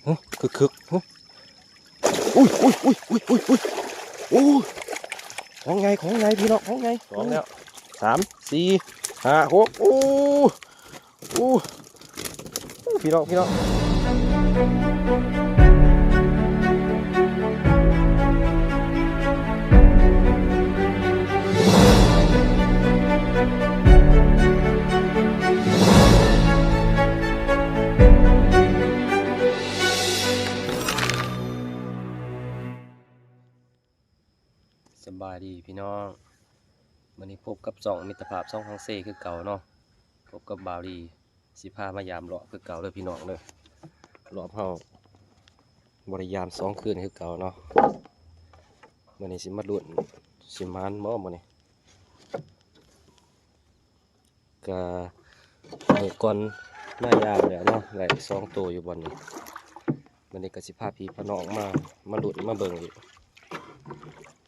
ຮະ ຄຶກໆ ຮະ ອຸ້ຍ ອຸ້ຍ ອຸ້ຍ ອຸ້ຍ ອຸ້ຍ ອຸ້ຍ ໂອ້ຍ ຂອງໃຫຍ່ ຂອງໃຫຍ່ພີ່ນ້ອງ ຂອງໃຫຍ່ ສອງແລ້ວ ສາມ ສີ່ ຫ້າ ຫົກ ໂອ້ ໂອ້ ໂອ້ ພີ່ນ້ອງ ພີ່ນ້ອງ ສະບາຍດີພີ່ນ້ອງ ມື້ນີ້ພົບກັບຊ່ອງມິດຕະພາບຊ່ອງພັງເຊຄືເກົ່າເນາະ ພົບກັບບ່າວດີ ຊິພາມາຢາມເລາະຄືເກົ່າເດີພີ່ນ້ອງເດີ ລອບເຮົາບໍ່ໄດ້ຢາມສອງຄືນຄືເກົ່າເນາະ ມື້ນີ້ຊິມາລຸ້ນ ຊິໝານບໍ່ມື້ນີ້ ກະມື້ກ່ອນມາຢາມແລ້ວເນາະ ໄດ້ສອງໂຕຢູ່ບ່ອນນີ້ ມື້ນີ້ກະຊິພາພີ່ພານ້ອງມາ ມາລຸ້ນມາເບິ່ງອີກ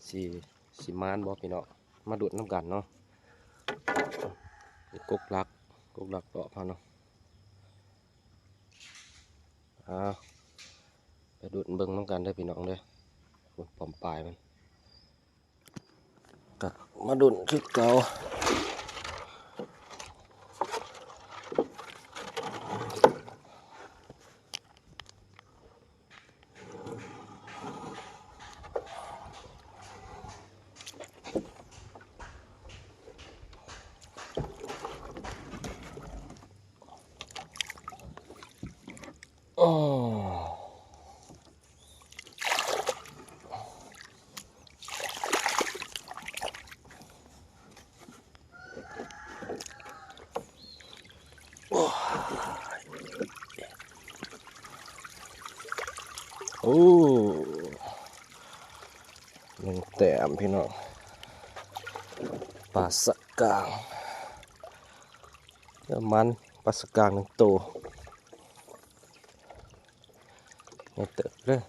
ຊິ ຊິໝານບໍ່ພີ່ນ້ອງ ມາລຸ້ນນຳກັນເນາະ ກົກຫຼັກ ກົກຫຼັກເລາະພາເນາະ ອ້າວ ໄປລຸ້ນເບິ່ງນຳກັນເດີພີ່ນ້ອງເດີ ພຸ້ນປ້ອມປາຍມັນ ກະມາລຸ້ນຄືເກົ່າ ໂອ້ ໂອ້ ໜຶ່ງແຕ້ມພີ່ນ້ອງ ປາສະກາງ ປາສະກາງໜຶ່ງໂຕ ໃຫຍ່ເຕີບເລີຍ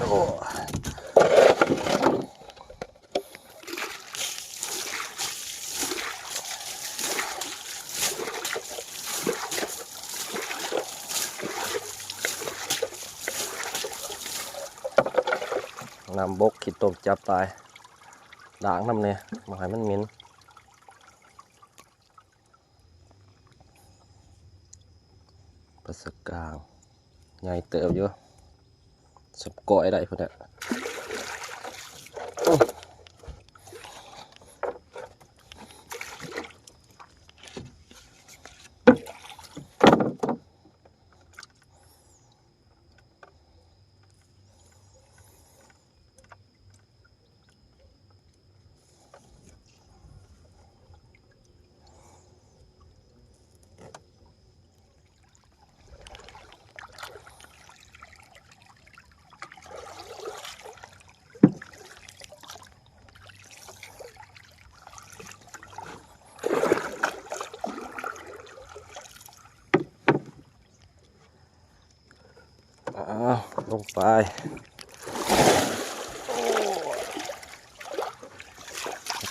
ໂອ້ ນ້ຳບົກ ຂີ້ຕົມຈັບຕາຍ ລ້າງນຳແດ່ ບໍ່ໃຫ້ມັນເໝັນ. ປາສະກາງ ໃຫຍ່ເຕີບຢູ່ ສັບກ້ອຍໄດ້ພຸ້ນແຫຼະ. ອ້າວ ລົງໄປ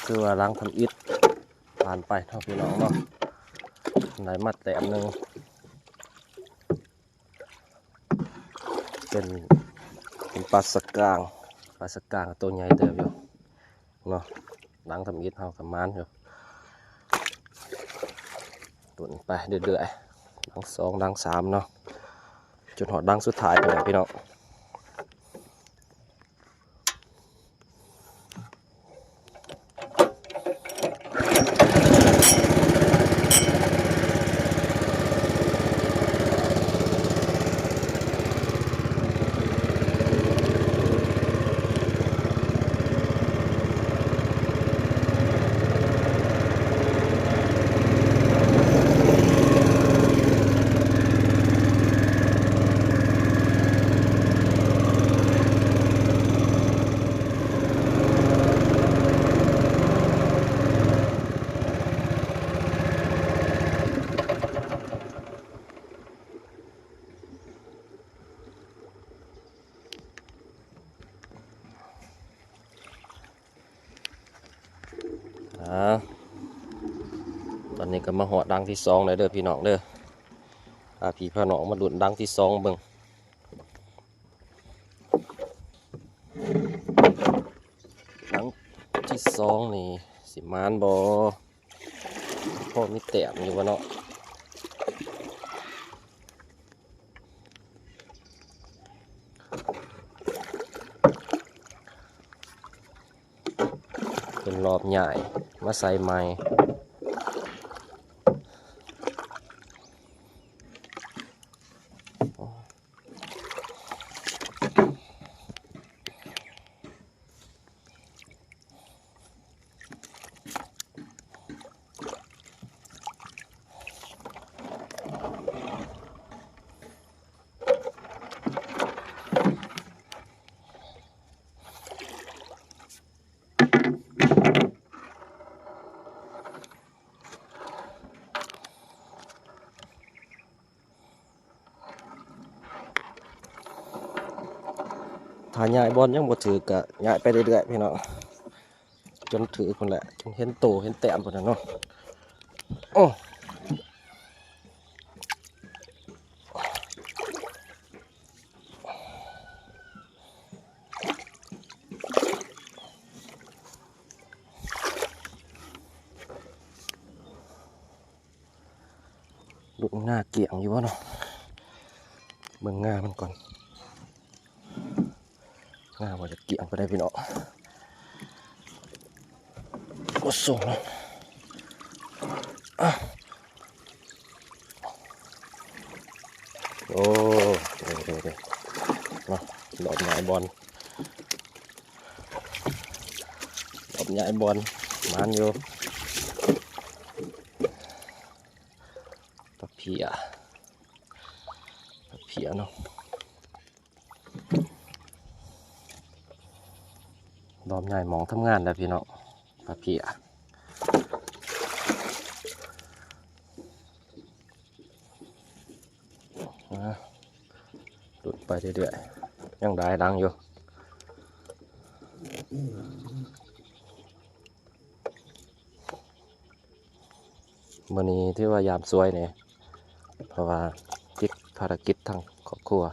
ຄືວ່າຫຼັງທຳອິດຜ່ານໄປເນາະ ພີ່ນ້ອງເນາະ ໄດ້ມາແຕ້ມໜຶ່ງ ເປັນ ເປັນປາສະກາງ ປາສະກາງໂຕໃຫຍ່ເຕີບຢູ່ ເນາະ ຫຼັງທຳອິດເຮົາກະໝານຢູ່ ລຸ້ນໄປເລື້ອຍໆ ຫຼັງສອງ ຫຼັງສາມເນາະ ຈົນຮອດຫຼັງສຸດທ້າຍພຸ້ນແຫຼະ ພີ່ນ້ອງ. ອ້າ ອ່າ ຕອນນີ້ກໍມາຮອດຫຼັງທີສອງແລ້ວເດີພີ່ນ້ອງເດີ. ພາພີ່ພານ້ອງມາລຸ້ນຫຼັງທີສອງເບິ່ງ. ຫຼັງທີສອງນີ້ຊິໝານບໍ່? ພໍມີແຕ້ມຢູ່ບໍ່ເນາະ? ເປັນລອບຍ້າຍມາໃສ່ໃໝ່. ຖ້າຍ້າຍບ່ອນຍັງບໍ່ຖືກ ກໍຍ້າຍໄປເລື້ອຍໆ ພີ່ນ້ອງ ຈົນຖືກພຸ້ນແຫຼະ ຈົນເຫັນໂຕເຫັນແຕ້ມພຸ້ນນະເນາະ. ໂອ້ ລຸ້ນງາກ້ຽງຢູ່ບໍ່ເນາະ? ເບິ່ງງາມັນກ່ອນ ງາບໍ່ຈະກ້ຽງປານໃດພີ່ນ້ອງ. ບໍ່ສົ່ງເນາະ. ໂອ້ ເນາະ ລອບຍ້າຍບ່ອນ ລອບຍ້າຍບ່ອນ ໝານຢູ່. ປາເພຍ ປາເພຍເນາະ. ລອບຍ້າຍໝ່ອງທຳງານແລ້ວພີ່ນ້ອງ ປາເພຍ. ອ່າ ລຸ້ນໄປເລື້ອຍໆ ຍັງຫຼາຍຫຼັງຢູ່. ມື້ນີ້ຖືວ່າຍາມສວຍແດ່ ເພາະວ່າຕິດພາລະກິດທາງຄອບຄົວ.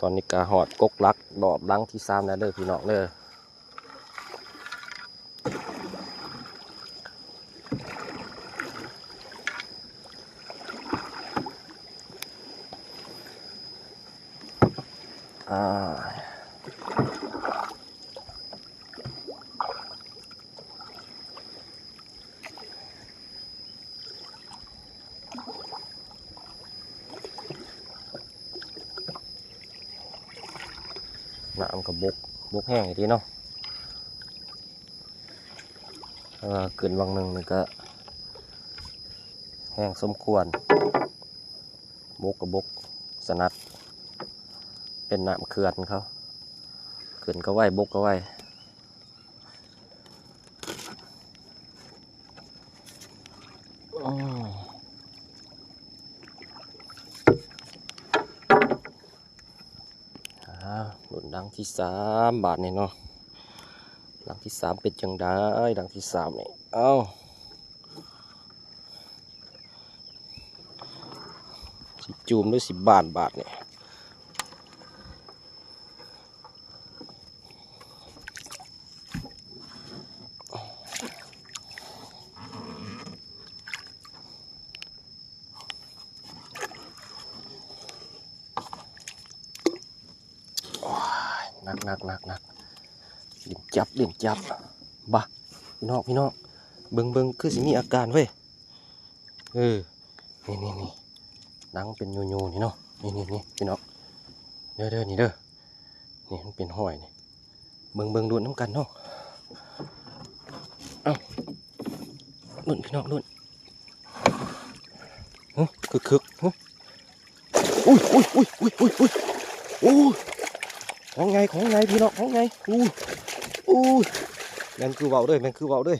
ຕອນນີ້ກະຮອດກົກຫຼັກດອກຫຼັງທີສາມແລ້ວເດີພີ່ນ້ອງເດີ. ອ່າ ນ້ຳກໍບົກ ບົກແຮງອີ່ຫຼີເນາະ ແຕ່ວ່າຂຶ້ນຫວ່າງໜຶ່ງນີ້ກໍແຮງສົມຄວນ ບົກກໍບົກສະໜັດ ເປັນນ້ຳເຂື່ອນເຂົາ ຂຶ້ນກໍໄວ ບົກກໍໄວ. ລຸ້ນຫຼັງທີສາມບາດນີ້ເນາະ ຫຼັງທີສາມເປັນຈັ່ງໃດ ຫຼັງທີສາມນີ້ ເອົ້າ. ຊິຈູມ ຫຼື ຊິບານບາດນີ້. ໂອ້ຍ ໜັກໆໆໆ ຫຼິ້ນຈັບ ຫຼິ້ນຈັບ ບາ ພີ່ນ້ອງ ພີ່ນ້ອງ ເບິ່ງ ເບິ່ງ ຄືຊິມີອາການເວີຍ. ເອີ ນີ້ໆໆ ໜັງເປັນໂຍໆນີ້ເນາະ ນີ້ໆໆ ພີ່ນ້ອງ ເດີໆ ນີ້ເດີ ນີ້ມັນເປັນຮອຍນີ້ ເບິ່ງໆ ລຸ້ນນຳກັນເນາະ. ເອົ້າ ລຸ້ນ ພີ່ນ້ອງ ລຸ້ນ ຫຶ ຄຶກໆ ຫຶ ອຸ້ຍ ອຸ້ຍ ອຸ້ຍ ອຸ້ຍ ອຸ້ຍ ອຸ້ຍ ໂອ້ຍ ຂອງໃຫຍ່ ຂອງໃຫຍ່ ພີ່ນ້ອງ ຂອງໃຫຍ່ ອຸ້ຍ ອຸ້ຍ ແມ່ນຄືເວົ້າເດີ້ ແມ່ນຄືເວົ້າເດີ້.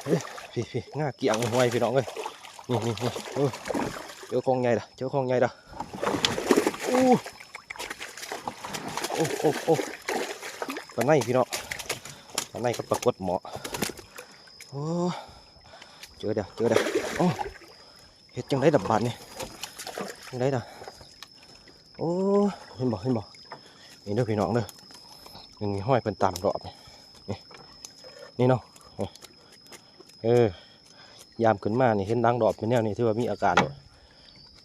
ເອີ ພີ້ໆ ງາກຽງຫ້ວຍ ພີ່ນ້ອງເອີຍ ນີ້ໆໆ ເອີ ເຈີຂອງໃຫຍ່ລະ ເຈີຂອງໃຫຍ່ລະ ໂອ້ ໂອ້ ໂອ້ ໂອ້ ປາໄນ ພີ່ນ້ອງ ປາໄນກັບປາກົດໝໍ້ ໂອ້ ເຈີແລ້ວ ເຈີແລ້ວ ໂອ້ ເຮັດຈັ່ງໃດລະບາດນີ້ ຈັ່ງໃດລະ ໂອ້ ເຫັນບໍ່ ເຫັນບໍ່ ນີ້ເດີພີ່ນ້ອງເດີ ນີ້ຮອຍເພິ່ນຕຳດອກນີ້ ນີ້ ນີ້ເນາະ ນີ້ ເອີ ຍາມຂຶ້ນມານີ້ເຫັນດັງດອກເປັນແນວນີ້ ຖືວ່າມີອາການໂລດ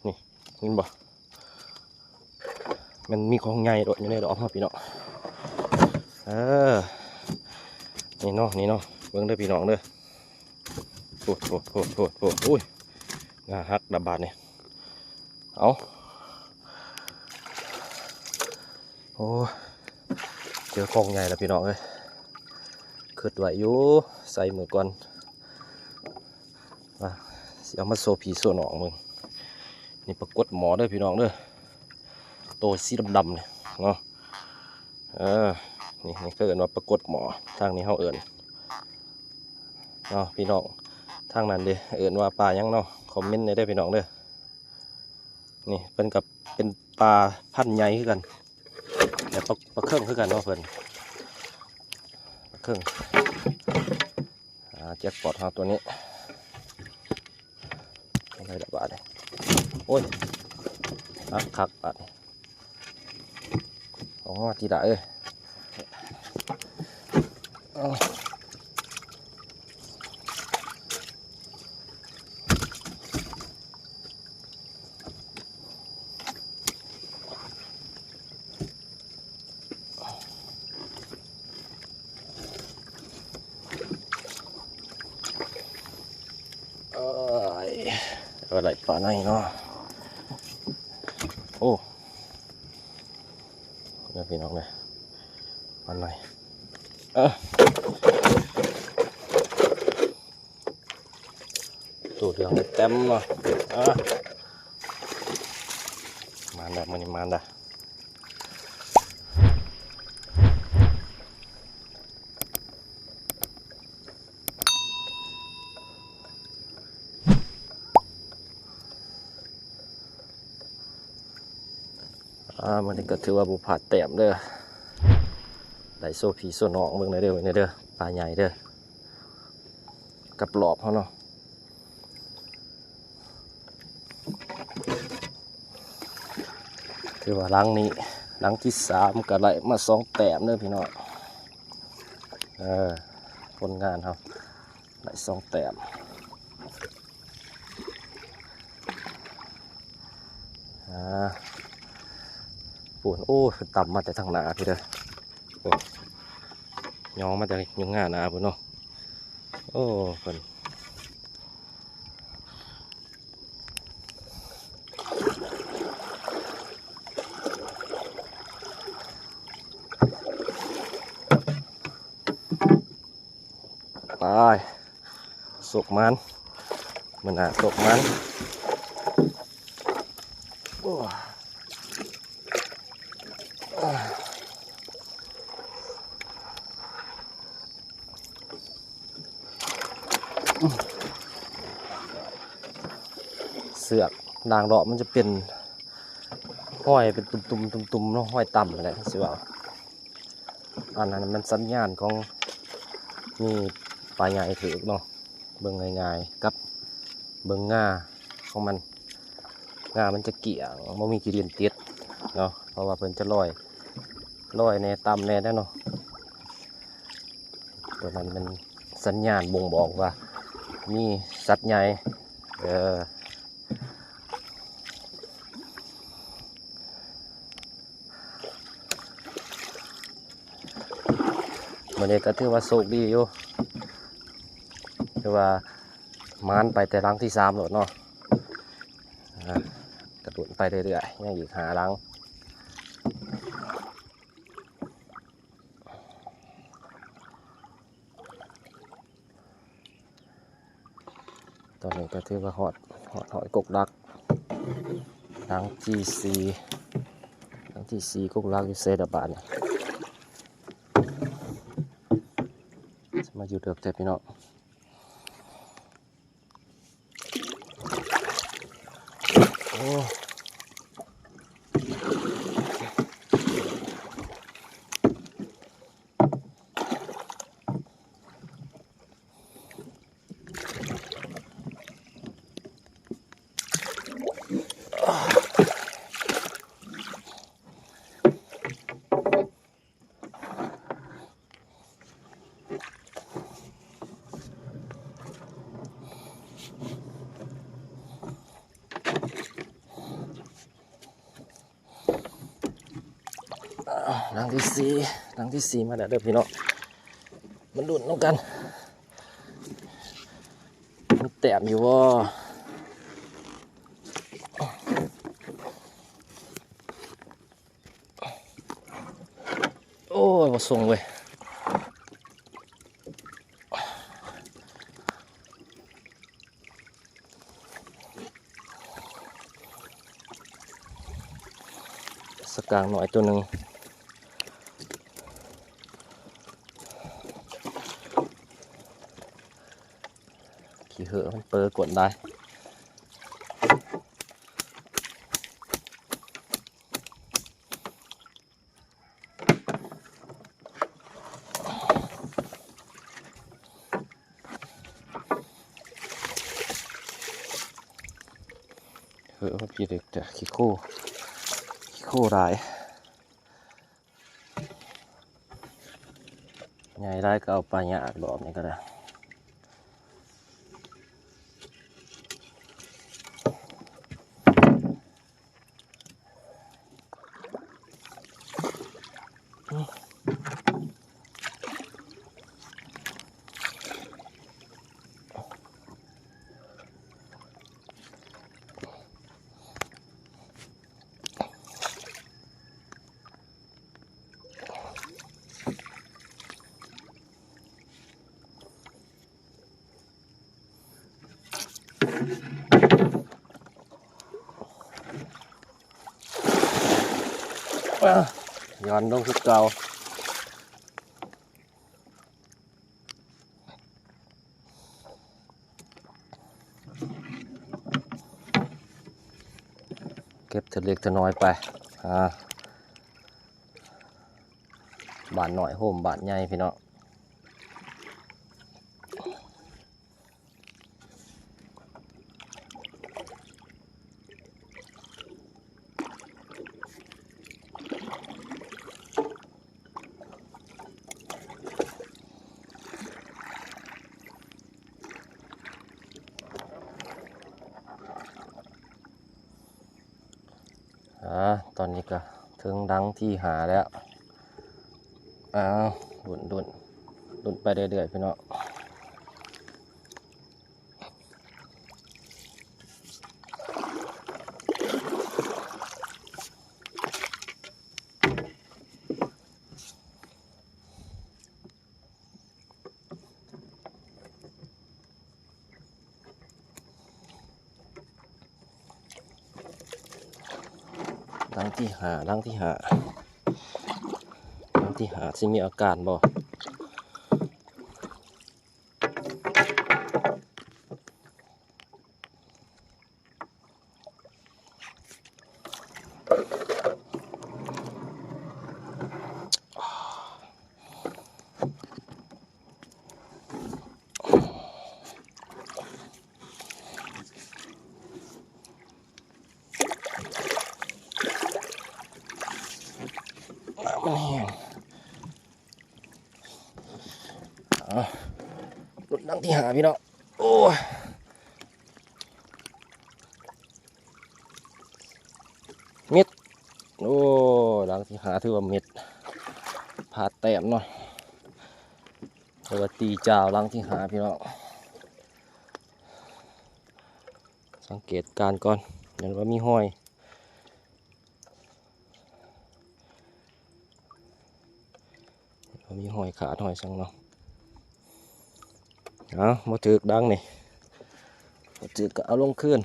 ນີ້ ເຫັນບໍ່ ມັນມີຂອງໃຫຍ່ໂລດຢູ່ໃນດອກເຮົາ ພີ່ນ້ອງ ເອີ ນີ້ເນາະ ນີ້ເນາະ ເບິ່ງເດີພີ່ນ້ອງເດີ ໂອ້ ໂອ້ ໂອ້ ໂອ້ ໂອ້ ໂອ້ຍ ງາຫັກລະບາດນີ້ ເອົາ ໂອ້ ເຈີຂອງໃຫຍ່ລະພີ່ນ້ອງເອີຍ ຄຶດໄວ້ຢູ່ ໃສ່ມື້ກ່ອນວ່າຊິເອົາມາໂຊພີ່ໂຊນ້ອງເບິ່ງ ນີ້ປາກົດໝໍ້ເດີພີ່ນ້ອງເດີ ໂຕສີດຳໆ ນີ້ເນາະ ເອີ ນີ້ ນີ້ເຂົາເອີ້ນວ່າປາກົດໝໍ້ ທາງນີ້ເຮົາເອີ້ນເນາະ ພີ່ນ້ອງ ທາງນັ້ນເດ ເອີ້ນວ່າປາຫຍັງເນາະ ຄອມເມັນແດ່ເດີພີ່ນ້ອງເດີ ນີ້ເພິ່ນກໍເປັນປາພັນໃຫຍ່ຄືກັນ ແຕ່ປາ ປາເຄິ່ງຄືກັນເນາະເພິ່ນ ປາເຄິ່ງ ອ່າ ແຈັກພອດເຮົາຕົວນີ້ ເອົາໄດ້ລະບາດນີ້ ໂອ້ຍ ຄັກໆ ບາດນີ້ ອອກມາຕິລະເອີຍ ເອົາ ເອີຍ ກໍໄດ້ປາໃນເນາະ ໂອ້ ເດີພີ່ນ້ອງເດີ ປາໃນ ເອີ ໂຕເຫຼືອງເຕັມເນາະ ເອີ ມາແລ້ວ ມື້ນີ້ມາແລ້ວ ອ່າ ມື້ນີ້ກໍຖືວ່າບໍ່ພາດແຕ້ມເດີ ໄດ້ໂຊພີ່ໂຊນ້ອງເບິ່ງແດ່ເດີ ມື້ນີ້ເດີ ປາໃຫຍ່ເດີ ກັບລອບເຮົາເນາະ ຖືວ່າຫຼັງນີ້ ຫຼັງທີສາມກໍໄດ້ມາສອງແຕ້ມເດີພີ່ນ້ອງ ເອີ ຜົນງານເຮົາໄດ້ສອງແຕ້ມ ອ່າ ພຸ້ນ ໂອ້ຍ ເພິ່ນຕຳມາແຕ່ທາງໜ້າພຸ້ນເດີ ໂອ້ ຍ່ອງມາແຕ່ຢູ່ຫນ້າໜ້າພຸ້ນເນາະ ໂອ້ ເພິ່ນ ໄປ ໂຊກໝານ ມື້ໜ້າໂຊກໝານ ໂອ້ ເຊືອກດາງເລາະມັນຈະເປັນຮອຍເປັນຕຸ່ມໆ ຕຸ່ມໆ ເນາະ ຮອຍຕ່ຳຫັ້ນແຫຼະ ຊິວ່າ ອັນນັ້ນມັນສັນຍານຂອງມີປາໃຫຍ່ຖືກເນາະ ເບິ່ງງ່າຍໆ ກັບເບິ່ງງາຂອງມັນ ງາມັນຈະກ້ຽງ ບໍ່ມີຂີ້ດິນຕິດເນາະ ເພາະວ່າເພິ່ນຈະລອຍ ລອຍແດ່ ຕ່ຳແດ່ເດ້ເນາະ. ຕົວນັ້ນແມ່ນສັນຍານບົ່ງບອກວ່າມີສັດໃຫຍ່ ເອີ. ມື້ນີ້ກໍຖືວ່າໂຊກດີຢູ່ ຖືວ່າໝານໄປແຕ່ຫຼັງທີສາມໂລດເນາະ. ອ່າ ກະດຸນໄປເລື້ອຍໆ ຍັງອີກຫ້າຫຼັງ. ຕອນນີ້ກໍຖືວ່າຮອດ ຮອດ ຮອດກົກດັກ ຫຼັງທີສີ່ ຫຼັງທີສີ່ ກົກດັກຢູ່ໃສລະບາດນີ້ ມາຢູ່ເດິກແທ້ພີ່ນ້ອງ. ໂອ້ ຫຼັງທີສີ່ ຫຼັງທີສີ່ມາແລ້ວເດີພີ່ນ້ອງ ມາລຸ້ນນຳກັນ ມີແຕ້ມຢູ່ບໍ່? ໂອ້ຍ ບໍ່ສົ່ງເວີຍ ສະກາງນ້ອຍໂຕໜຶ່ງ ຂີ້ເຫີມັນເປີກົ້ນໄດ້. ເອີ ຂີ້ເຫຼັກ ຂີ້ໂຄ ຂີ້ໂຄຫຼາຍ ໃຫຍ່ຫຼາຍກໍເອົາປາຍາກ ດອກນີ້ກໍໄດ້. ອ່າ ຍ້ອນລົງຄືເກົ່າ ເກັບເທື່ອເລັກເທື່ອນ້ອຍໄປ ອ່າ ບາດນ້ອຍໂຮມບາດໃຫຍ່ ພີ່ນ້ອງ. ອ່າ ຕອນນີ້ກໍເຖິງຫຼັງທີຫ້າແລ້ວ ອ້າວ ລຸ້ນ ລຸ້ນ ລຸ້ນໄປເລື້ອຍໆ ພີ່ນ້ອງ. ຫຼັງທີຫ້າ ຫຼັງທີຫ້າ ຫຼັງທີຫ້າ ຊິມີອາການບໍ່? ໂ ອ່ະ ລຸ້ນຫຼັງທີຫ້າ ພີ່ນ້ອງ. ໂອ້ຍ ເມັດ ໂອ້ ຫຼັງທີຫ້າ ຖືວ່າເມັດ ພາດແຕ້ມເນາະ ແຕ່ວ່າຕີຈາວຫຼັງທີຫ້າ ພີ່ນ້ອງ. ສັງເກດການກ່ອນ ຢ້ານວ່າມີຮອຍ ບໍ່ມີຮອຍຂາດຮອຍຫຍັງເນາະ. ເອົາ ບໍ່ຖືກດັງນີ້ ບໍ່ຖືກກໍເອົາລົງຄືນ.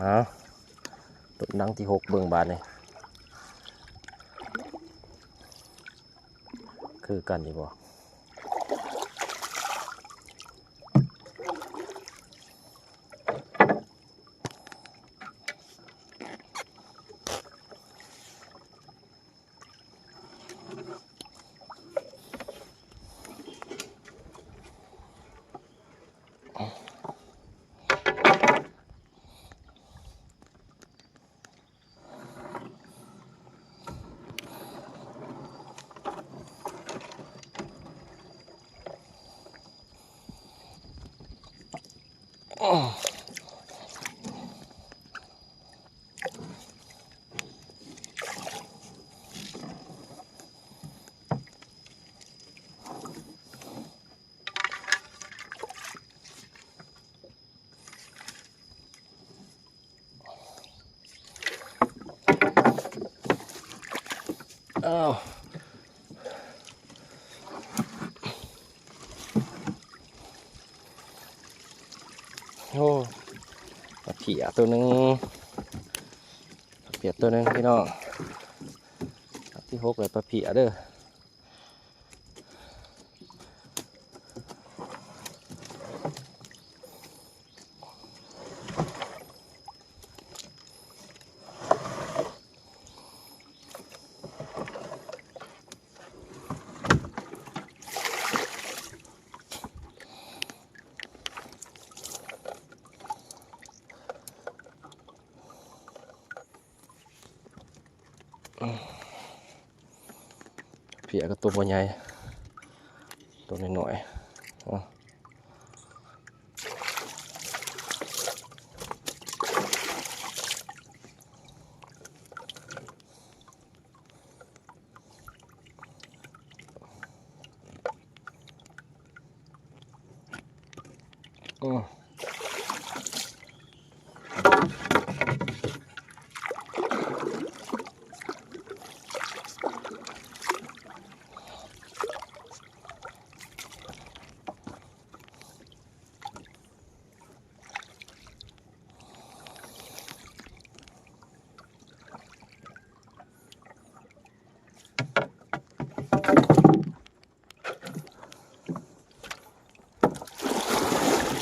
ເອົາ ລຸ້ນຫຼັງທີຫົກ ເບິ່ງບາດນີ້ ຄືກັນຢູ່ບໍ່? ອ້າວ ໂອ້ ປາເພຍໂຕໜຶ່ງ ປາເພຍໂຕໜຶ່ງພີ່ນ້ອງ. ອັນທີຫົກແລ້ວ ປາເພຍເດີ. ເພຍກໍໂຕບໍ່ໃຫຍ່ ໂຕນ້ອຍໆ ເນາະ.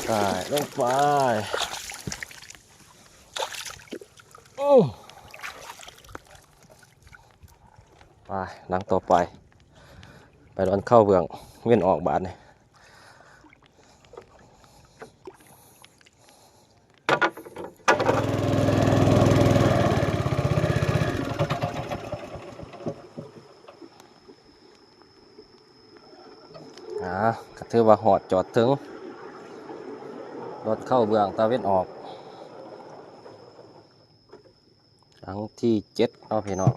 ໃສ່ລົງໄປ ໂອ້ ໄປຫຼັງຕໍ່ໄປ ໄປດອນເຄົ້າເບື້ອງເວັນອອກບາດນີ້. ອ່າ ກໍຖືວ່າຮອດຈອດເຖິງ ດອນເຄົ້າເບື້ອງຕາເວັນອອກ ຫຼັງທີເຈັດເນາະພີ່ນ້ອງ.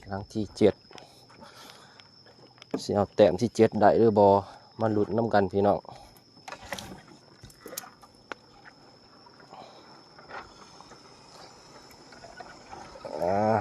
ຫຼັງທີເຈັດ ຊິເອົາແຕ້ມທີເຈັດໄດ້ຫຼືບໍ່ ມາລຸ້ນນຳກັນພີ່ນ້ອງ. ອ່າ.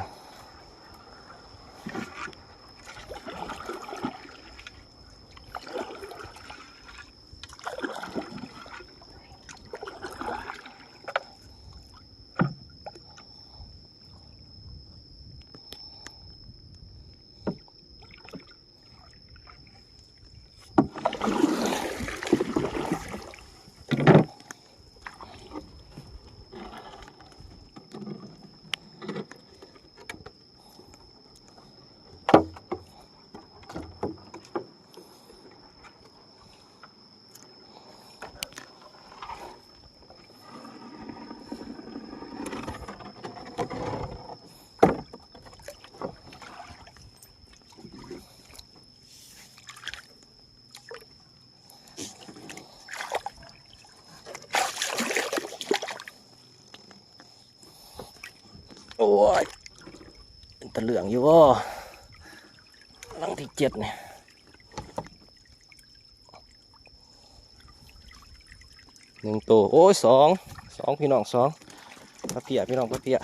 ໂອ້ຍ ເປັນຕາເຫຼືອງຢູ່ບໍ່? ຫຼັງທີເຈັດນີ້ ໜຶ່ງໂຕ ໂອ້ຍ ສອງ ສອງ ພີ່ນ້ອງ ສອງ ປາເພຍ ພີ່ນ້ອງ ປາເພຍ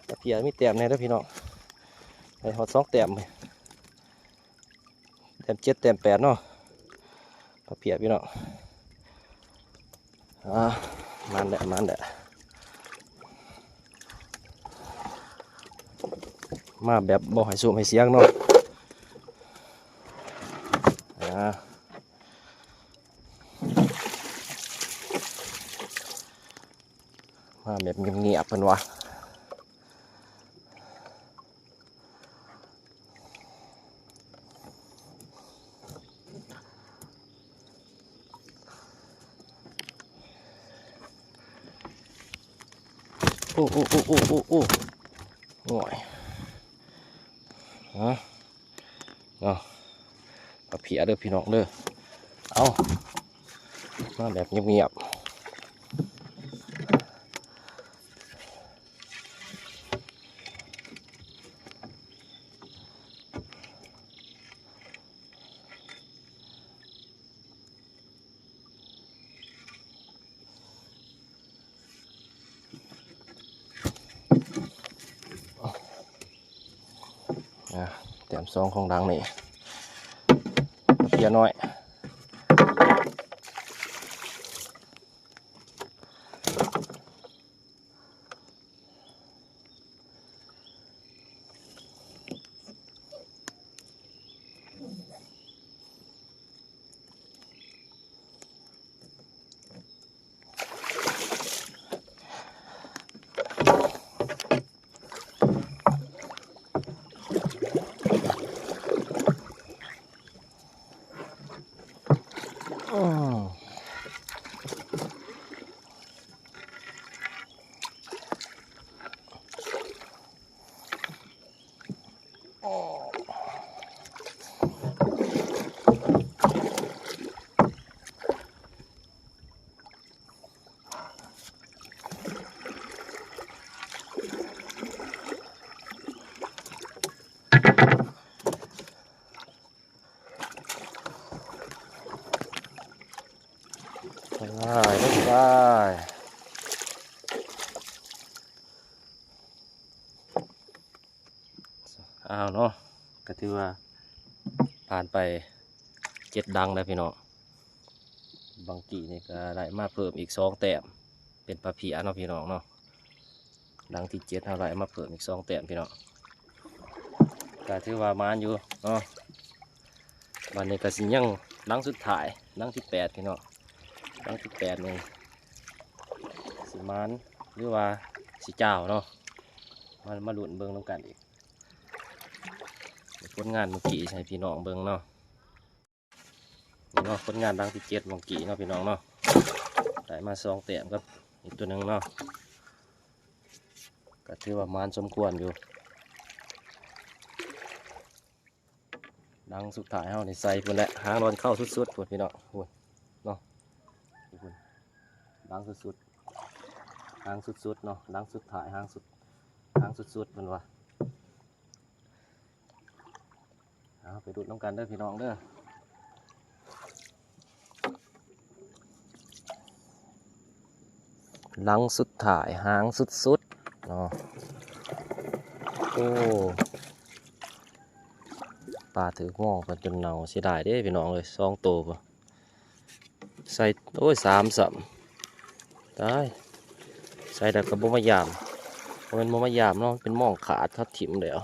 ປາເພຍ ມີແຕ້ມແດ່ເດີພີ່ນ້ອງ ໄດ້ຮອດສອງແຕ້ມ ແຕ້ມເຈັດ ແຕ້ມແປດເນາະ ປາເພຍ ພີ່ນ້ອງ ອ່າ ມາແຫຼະ ມາແຫຼະ ມາແບບບໍ່ໃຫ້ສູບໃຫ້ສຽງເນາະ ອ່າ ມາແບບງຽບໆ ເພິ່ນວ່າ. ໂອ້ ໂອ້ ໂອ້ ໂອ້ ໂອ້ ໂອ້ຍ ຮະ ເນາະ ປາເພຍເດີພີ່ນ້ອງເດີ ເອົາ ມາແບບງຽບໆ. ອ່າ ແຕ້ມສອງຂອງດັງນີ້ ເພຍນ້ອຍ. ໄປ ໄປ ອ້າວເນາະ ກໍຖືວ່າຜ່ານໄປເຈັດດັງແລ້ວພີ່ນ້ອງ. ບາງກີ້ນີ້ກໍໄດ້ມາເພີ່ມອີກສອງແຕ້ມ ເປັນປາເພຍເນາະພີ່ນ້ອງເນາະ. ດັງທີເຈັດ ເຮົາໄດ້ມາເພີ່ມອີກສອງແຕ້ມພີ່ນ້ອງ ກໍຖືວ່າໝານຢູ່ເນາະ. ບັດນີ້ກໍຊິຍັງດັງສຸດທ້າຍ ດັງທີແປດພີ່ນ້ອງ. ດັງທີແປດນີ້ຊິໝານ ຫຼືວ່າຊິຈ້າວເນາະ ມາ ມາລຸ້ນເບິ່ງນຳກັນອີກ. ຜົນງານມື້ກີ້ໃຫ້ພີ່ນ້ອງເບິ່ງເນາະ. ນີ້ເນາະ ຜົນງານຫຼັງທີເຈັດຫວ່າງກີ້ເນາະພີ່ນ້ອງເນາະ ໄດ້ມາສອງແຕ້ມກັບອີກຕົວໜຶ່ງເນາະ ກໍຖືວ່າໝານສົມຄວນຢູ່. ຫຼັງສຸດທ້າຍເຮົານີ້ໃສ່ພຸ້ນແຫຼະ ຫາງດອນເຂົ້າສຸດໆ ພຸ້ນພີ່ນ້ອງ ພຸ້ນເນາະ ພຸ້ນ ຫຼັງສຸດໆ ຫາງສຸດໆ ເນາະ ຫຼັງສຸດທ້າຍ ຫາງສຸດ ຫາງສຸດໆ ເພິ່ນວ່າ. ເອົາ ໄປລຸ້ນນຳກັນເດີພີ່ນ້ອງເດີ ຫຼັງສຸດທ້າຍ ຫາງສຸດໆ ເນາະ. ໂອ້ ປາຖືກມອງເພິ່ນຈົນເນົ່າ ເສຍດາຍເດ້ພີ່ນ້ອງເອີຍ ສອງໂຕພຸ້ນ. ໃສ່ ໂອ້ຍ ສາມຊ້ຳ ຕາຍ ໃສ່ແລ້ວກໍບໍ່ມາຢາມ ບໍ່ແມ່ນບໍ່ມາຢາມເນາະ ເປັນມອງຂາດ ເຂົາຖິ້ມແລ້ວ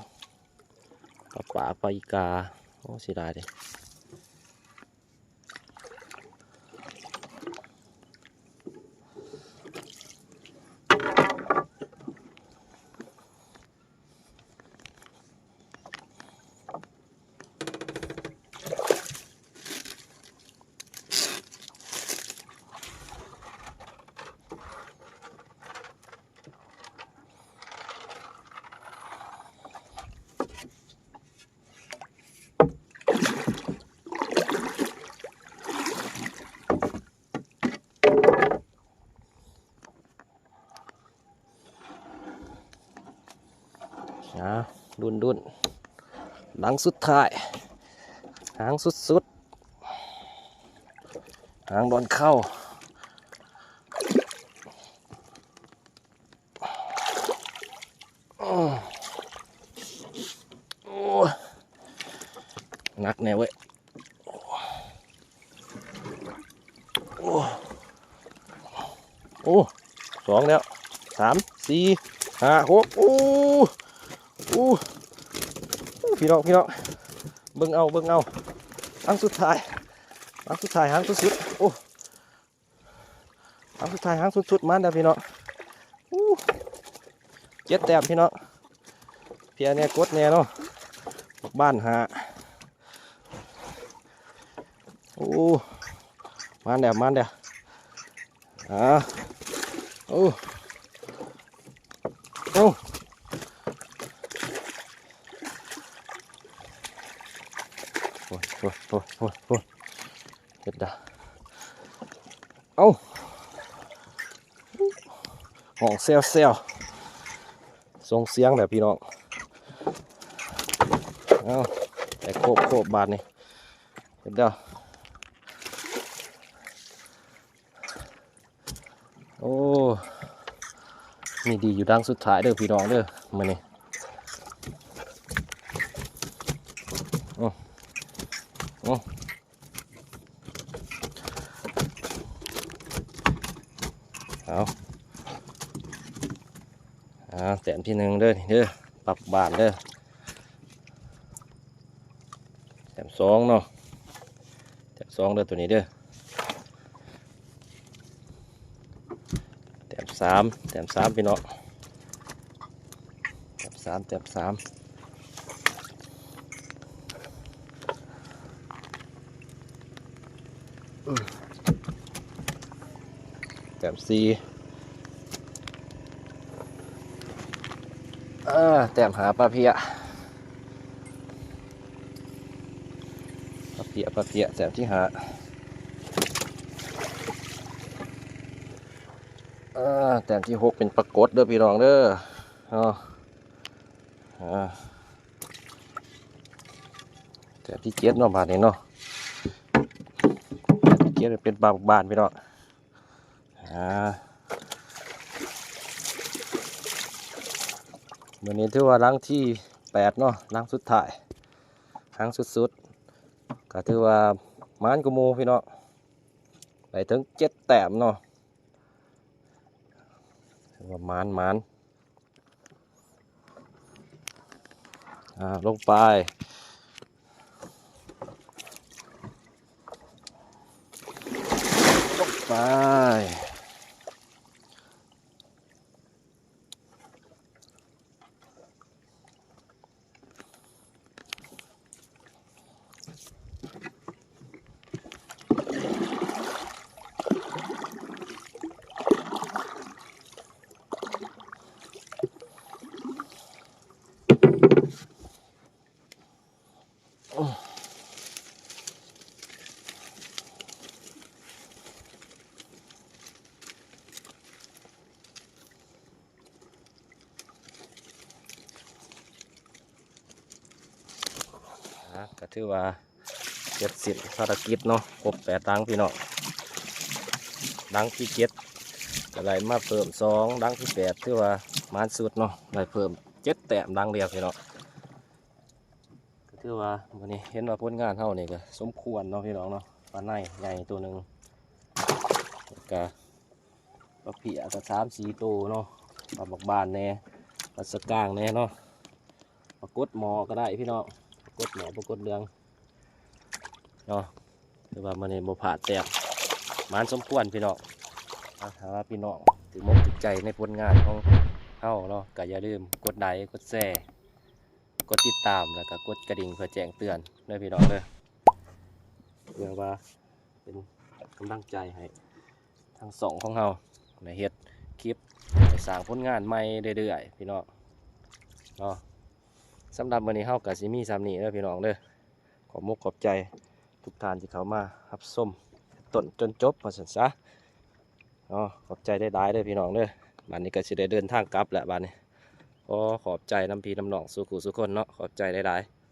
ປາປາ ປາອີກາ ໂອ້ ເສຍດາຍເດ້. ໂ ອ່າ ລຸ້ນໆ ຫຼັງສຸດທ້າຍ ຫາງສຸດໆ ຫາງດອນເຂົ້າ. ໂອ້ ໜັກແນ່ເວີ້ຍ. ໂອ້ ໂອ້ ສອງແລ້ວ ສາມ ສີ່ ຫ້າ ຫົກ ໂອ້ ໂອ້ ພີ່ນ້ອງ ພີ່ນ້ອງ ເບິ່ງເອົາ ເບິ່ງເອົາ ຫຼັງສຸດທ້າຍ ຫຼັງສຸດທ້າຍ ຫາງສຸດໆ ໂອ້ ຫຼັງສຸດທ້າຍ ຫາງສຸດໆ ມາແລ້ວພີ່ນ້ອງ. ໂອ້ ເຈັດແຕ້ມພີ່ນ້ອງ ເພຍແດ່ກົດແດ່ເນາະ ບັກບານຫ້າ. ໂອ້ ມາແລ້ວ ມາແລ້ວ ອ່າ ໂອ້ ໂອ້ ໂອ້ຍ ໂອ້ຍ ເຮັດດາ ເອົ້າ ຮ້ອງແຊວໆ ສົ່ງສຽງແຫຼະພີ່ນ້ອງ. ເອົ້າ ແຕກໂຄບໆ ບາດນີ້ ເຮັດແລ້ວ. ໂອ້ ມີດີຢູ່ດັງສຸດທ້າຍເດີ້ພີ່ນ້ອງເດີ້ ມື້ນີ້. ອື ອື ເອົາ ອ່າ ແຕ້ມທີໜຶ່ງເດີ້ນີ້ເດີ້ ປັກບານເດີ້. ແຕ້ມສອງເນາະ ແຕ້ມສອງເດີ້ ໂຕນີ້ເດີ້. ແຕ້ມສາມ ແຕ້ມສາມ ພີ່ນ້ອງ ແຕ້ມສາມ ແຕ້ມສາມ ແຕ້ມສີ່ ເອີ ແຕ້ມຫ້າ ປາເພຍ ປາເພຍ ປາເພຍ ແຕ້ມທີຫ້າ. ເອີ ແຕ້ມທີຫົກເປັນປາກົດເດີ້ພີ່ນ້ອງເດີ້ ເນາະ. ເອີ ແຕ້ມທີເຈັດເນາະ ບາດນີ້ເນາະ ແຕ້ມທີເຈັດເປັນປາບັກບານພີ່ນ້ອງ. ອ່າ ມື້ນີ້ຖືວ່າຫຼັງທີແປດເນາະ ຫຼັງສຸດທ້າຍ ຫາງສຸດໆ ກໍຖືວ່າໝານກວ່າໝູ່ພີ່ນ້ອງ ໄດ້ເຖິງເຈັດແຕ້ມເນາະ ຖືວ່າໝານໆ. ອ່າ ລົງໄປ ລົງໄປ. ອ່າ ກໍຖືວ່າເສັດສິ້ນພາລະກິດເນາະ ຄົບແປດຫຼັງພີ່ນ້ອງ. ຫຼັງທີເຈັດກໍໄດ້ມາເພີ່ມສອງ ຫຼັງທີແປດຖືວ່າໝານສຸດເນາະ ໄດ້ເພີ່ມເຈັດແຕ້ມຫຼັງດຽວພີ່ນ້ອງ. ກໍຖືວ່າມື້ນີ້ເຫັນວ່າຜົນງານເຮົານີ້ກໍສົມຄວນເນາະພີ່ນ້ອງເນາະ ປາໄນໃຫຍ່ໂຕໜຶ່ງ ແລ້ວກະປາເພຍກໍສາມສີ່ໂຕເນາະ ປາບັກບານແດ່ ປາສະກາງແດ່ເນາະ ປາກົດໝໍ້ກໍໄດ້ພີ່ນ້ອງ ປາກົດໝໍ້ ປາກົດເຫຼືອງເນາະ. ຖືວ່າມື້ນີ້ບໍ່ພາດແຕ້ມ ໝານສົມຄວນພີ່ນ້ອງ. ຖ້າວ່າພີ່ນ້ອງຖືກອົກຖືກໃຈໃນຜົນງານຂອງເຮົາເນາະ ກໍຢ່າລືມກົດໄລ ກົດແຊ ກົດຕິດຕາມ ແລ້ວກໍກົດກະດິ່ງເພື່ອແຈ້ງເຕືອນເດີ້ພີ່ນ້ອງເດີ້ ເພື່ອວ່າເປັນກຳລັງໃຈໃຫ້ທາງຊ່ອງຂອງເຮົາໄດ້ເຮັດຄລິບ ໄດ້ສ້າງຜົນງານໃໝ່ເລື້ອຍໆ ພີ່ນ້ອງເນາະ. ສຳລັບມື້ນີ້ເຮົາກໍຊິມີສ່ຳນີ້ເດີ້ພີ່ນ້ອງເດີ້. ຂອບມຸກຂອບໃຈທຸກທ່ານທີ່ເຂົ້າມາຮັບຊົມແຕ່ຕົ້ນຈົນຈົບວ່າຊັ້ນຊະເນາະ. ຂອບໃຈຫຼາຍໆເດີ້ພີ່ນ້ອງເດີ້. ບາດນີ້ກໍຊິໄດ້ເດີນທາງກັບແລ້ວບາດນີ້. ຂໍຂອບໃຈນຳພີ່ນຳນ້ອງສູ່ຄູ່ສູ່ຄົນເນາະ ຂອບໃຈຫຼາຍໆ.